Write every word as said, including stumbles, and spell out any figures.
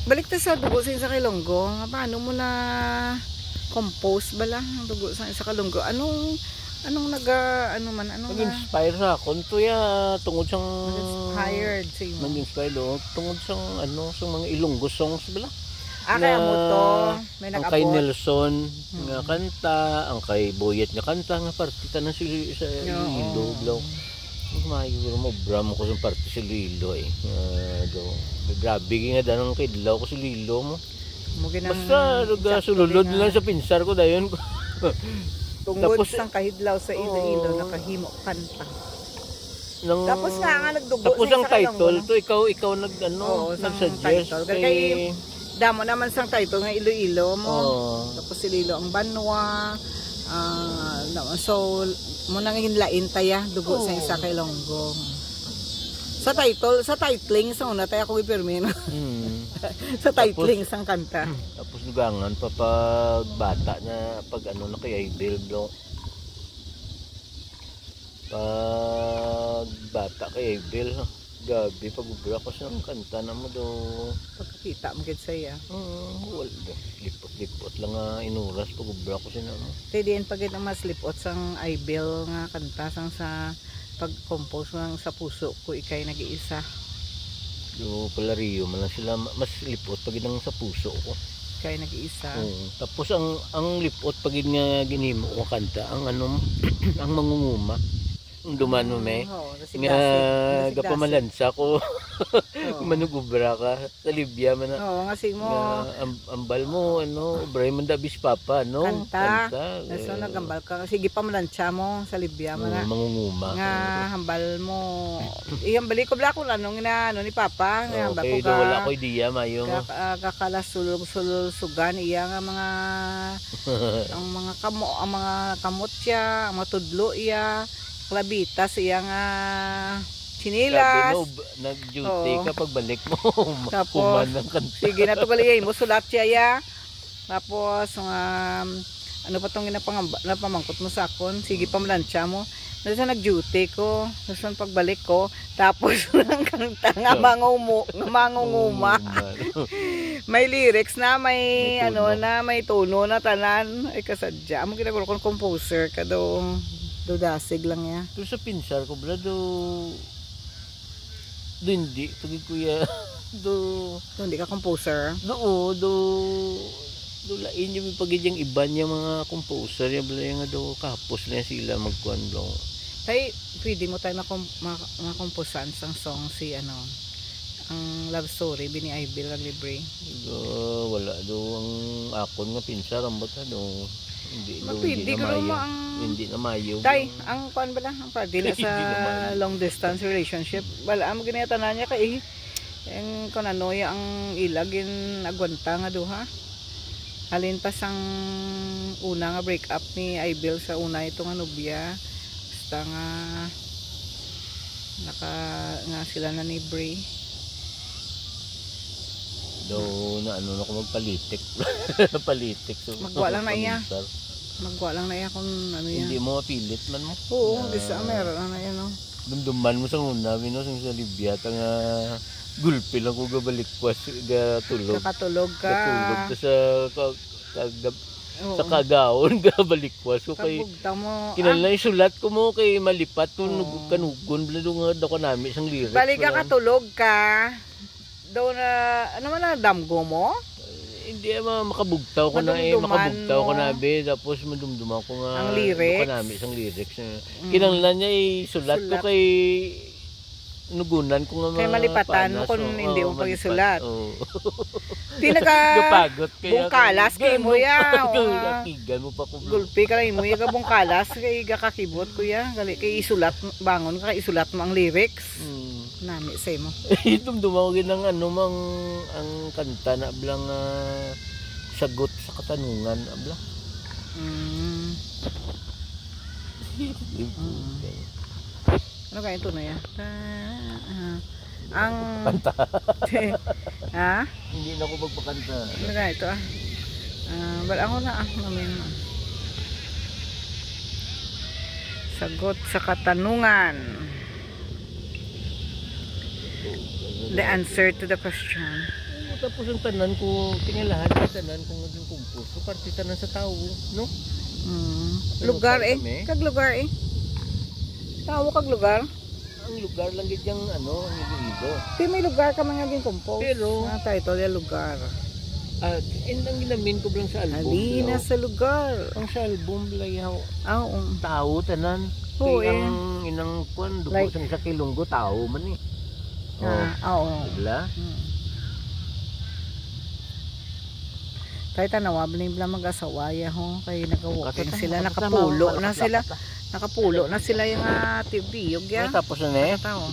Balik ta sa dugo sa isa ka Ilonggo. Nga paano mo na compose bala ang dugo sa isa ka Ilonggo? Anong, anong naga, ano man, anong na- Nag-inspire sa akon to ya tungod sang Nag-inspired sa imo? Nag-inspire do tungod sang ano, sang mga Ilonggo songs bala. Ah, kaya mo to. May Ang kay nag-abot. Nelson nga kanta, ang kay Boyet nga kanta nga parte tanan sa sa Iloilo. Mayo mo bram ko sa parte sa Iloilo eh. Ah, do. Grabe nga danang kidlaw ko sa Iloilo mo. Mo ginang Basta lugar sululod lang sa pinsar ko dayon. Tungod Tapos- sang kahidlaw sa Iloilo, Oo. Nakahimo kanta. Nang, Tapos nga, nga nagdugo tapos sa ang isa ka title Ilonggo, no? To, ikaw ikaw nag ano, Oo, sang nag-suggest title. Kay, kay damo naman sang title nga Iloilo mo. Oo. Tapos Iloilo ang banwa. Ah, no, so, mo nang ginlain taya, dugo sa Oo. isa ka Ilonggo. Sa title, sa titling, sa una tayo ako gipirmi, no? Mm. Sa titling sang kanta. Tapos dugangan pa pag bata na pag ano na kay Idol bro. Pag bata kay Idol, ha. Gabi pag ubra ko sa kanta na mo do. Pagkakita mo gid sa iya. Mm, wala. Lipot-lipot lang nga inuras pag ubra ko sa mo. Kay diin pa gid ang mas lipot sang Ibil nga kanta sang sa pag-compose lang sa puso ko ikay nag-iisa. Do palario man lang sila, mas lipot pa gid ang sa puso ko. Ikay nag-iisa. Oo. Tapos ang ang lipot pa gid nga ginhimo ko kanta, ang ano, ang mangunguma. Ang duman mo me. Oo, kasi Nga dasig, dasig, gapamalansa ko. Oo. Manugubra ka sa Libya man na. Oo, nga sing mo. Nga am- ambal mo ano, ubray man da bis papa, no? Kanta. Kanta. Naso Eh, nagambal ka. Sige, pamalansa mo sa Libya man mm, na. mangunguma. Nga hambal mo. Iyang balik ko bla kung ano nga ano ni Papa. Nga hambal ko Okay, ka. do wala ko idea, mayo mo. Kaka, kakalasulog-sulog-sugan iya nga mga ang mga kamo ang mga kamot siya, ang mga tudlo iya, klabitas iya nga Grabe, sinilas. no, b- nag-duty Oo. Ka pagbalik mo. Tapos, Kuman ng kanta. Sige na to gali mo sulat siya ya. Tapos nga ano pa tong ginapangamba- napamangkot mo sa akon? Sige pa, malansya mo. Nasa nag-duty ko, nasa pagbalik ko, tapos ang kanta nga mangumu, nga mangunguma. Mangunguma. May lyrics na, may May ano tono. Na, may tono na tanan. Ay kasadya. Amo ginaguro kong composer ka do. Do dasig lang ya. Pero sa pinsar ko, bla, do, do hindi. Pag kuya, do, Do hindi ka composer. do, do, do lain yung pag yung iban yung mga composer, yung bla, yung do, kapos na sila magkuan, bla. Kay pwede mo tayo makom, ma, makomposan sang song si ano, ang love story bini Ibil ang libre. Do, wala do ang akon nga pinsar, ambot na do. Hindi do, Mapwede hindi na ka mayo. mo ang Hindi na mayo. Tay, ang kuan ba lang, ang pagdila sa Hindi na mayo. Long distance relationship, wala mo ginatanan niya kay ang kuan ano ya ang ila gin agwanta nga duha. Halin pa sang una nga break up ni Ibil sa una ito nga nobya. Basta nga naka nga sila na ni Bri. Do na ano na ko magpalitik. Palitik. So, Magwa lang na iya. Paminsar. Magwa lang na iya kung ano yan. Hindi mo mapilit man mo. Oo, Na- bisa meron na na yan, no? Dumduman mo sa una, mino, sa sa Libya, ta nga gulpi lang ko gabalikwas, gatulog. Kakatulog ka. Gatulog ta sa ka, ka, Oo. sa kagaon, gabalikwas ko kay Kabugta mo. kinahanglan isulat ko mo kay malipat ko Oo. nug- kanugon bla do nga daw kanami sang lyrics. Balik ka Wala. Katulog ka. Daw na, ano man na, damgo mo? Hindi eh, ma- makabugtaw ko na eh, Madumduman makabugtaw ko mo. Na be, tapos madumduman ko nga Ang lyrics. Daw kanami sang lyrics. Eh. Kinahanglan niya isulat ko Sulat. Kay nugunan ko nga Kay malipatan mo panas, kung oo, hindi mo malipat. pag-isulat. Oo. Di naka Gapagot kaya. bungkalas kay mo ya, o nga. Akigan mo pa ko. Gulpi ka lang mo ya, bungkalas kay gakakibot ko ya. Gali kay isulat, bangon ka, isulat mo ang lyrics. Hmm. Nami sa mo. Itumduma ko gid ang ano mang ang kanta na bla nga sagot sa katanungan abla. Mm. Ano kaya ito na yan? Ah, ah. Ang... ha? Hindi na ko magpakanta. Ano kaya ito ah? Ah, bal ako na ah. Mamaya na. Sagot sa katanungan. The answer to the question. Tapos ang tanan ko, tingalahan ang tanan kung naging compost. So, parte tanan sa tao, no? Mm. Lugar eh. Kag lugar eh. Tao kag lugar. Ang lugar lang gid yung ano, ang iloilo. Di may lugar ka man nga gincompose. Pero- Ang title yung lugar. Ah, and ang ginamin ko lang sa album. Halina no? Sa lugar. Ang sa album, layaw. Ah, oo. Tao, tanan. Oo, Kaya eh. ang inang kwan, dugo Like- sa isa kilunggo, tao man eh. Ah, oo. Diba? Hmm. Kay tanawa ba nila mag-asawa ya ho? Kay nag-walking Kata- sila, kata- nakapulo kata- na sila. Nakapulo na sila yung ah, tibiyog ya. Ay, tapos na eh. Tao.